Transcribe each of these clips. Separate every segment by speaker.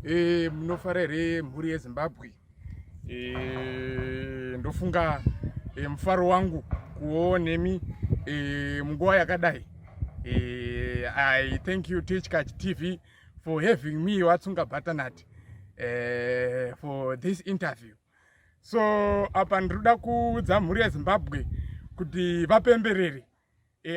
Speaker 1: Munofara here mhuri yeZimbabwe? Ndofunga mufaro wangu kuvawo nemi munguva yakadai. I thank you, Tichkach TV, for having me, Watsunga Butternut, for this interview. So apa ndinoda kuudza mhuri yeZimbabwe kuti vapemberere.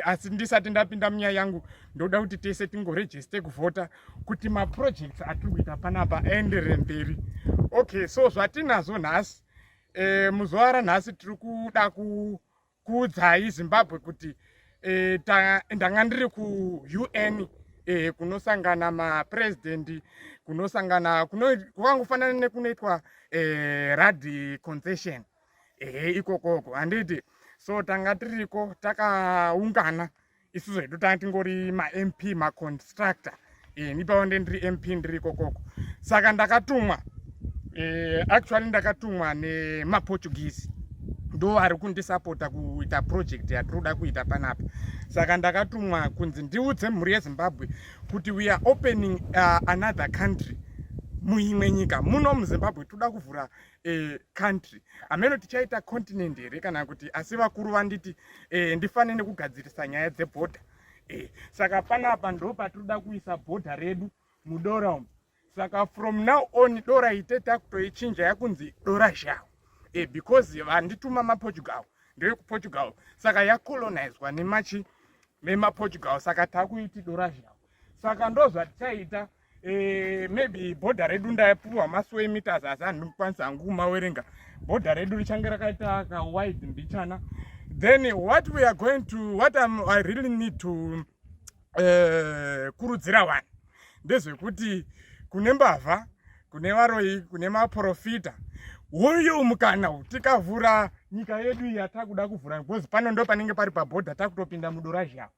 Speaker 1: Asi ndisati ndapinda munyaya yangu, ndoda kuti tese tingoregister kuvhota kuti maprojects atiri kuita panapa aenderere mberi. Okay, so zvatinazvo nhasi, muzuva ranhasi tiri kuda kuudzai Zimbabwe kuti ndanga ndiri kuUN, kunosangana mapurezidendi, kunosangana kwakangofanana nekunoitwa rad concession, ehe, ikokoko, handiti? So tanga tiriko, takaungana isu zvedu, tanga tingori maMP, maconstructor. Nipavo nde ndiri MP, ndiri ikokoko. Saka ndakatumwa, actually ndakatumwa nemaPortuguese, ndo ari kundisapota kuita project yatiri kuda kuita panapa. Saka ndakatumwa kunzi ndiudze mhuri yeZimbabwe kuti we are opening another country muimwe nyika muno muZimbabwe. Toda kuvhura country, hameno tichaita continent here kana kuti, asi vakuru vanditi ndifane nekugadzirisa nyaya dzebhodha. Saka panapa ndo patinoda kuisa bhodha redu mudora umu. Saka from now on dora ite takutoichinja yakunzi Dora Zhao, because vandituma maPortugal, ndeyekuPortugal. Saka yacolonizwa nemachi nemaPortugal, saka takuiti Dora Zhao. Saka ndo zvatichaita. Maybe bhodha redu ndapuwa masquare meters, asi handikwanisa hangu kumawerenga. Bhodha redu richange rakaita kawide mbichana. Then what we are going to what I really need to kurudzira vanhu ndezvekuti kune mbavha, kune varoyi, kune maprofita, uyu mukana tikavhura nyika yedu iyi yatakuda kuvhura, because pano ndo panenge pari pabhodha, takutopinda mudora zhao.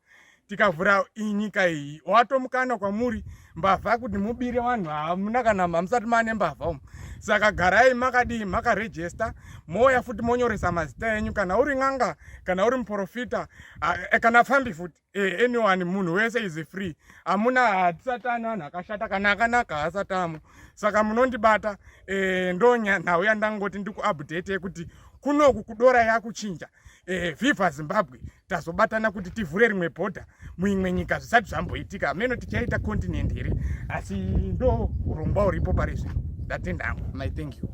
Speaker 1: Tikavhura nyika iyi, watomukana kwamuri mbavha kuti mubire vanhu. Hamuna kana, hamusati maane mbavha umu. Saka garai makadii, makaregister, mouya futi monyoresa mazita enyu, kana uri n'anga, kana uri muprofita, kana fambi futi, anyone, munhu wese is free. Hamuna, hatisati ane vanhu akashata kana akanaka, haasati amo. Saka munondibata. Ndo nhau yandangoti ndikuupdate yekuti kunoku kudora yakuchinja. Viva Zimbabwe! Tazobatana kuti tivhure rimwe bhodha muimwe nyika, zvisati zvamboitika. Hameno tichaita continent here, asi ndo urongwa uripo pari zvino. Ndatenda hangu. My thank you.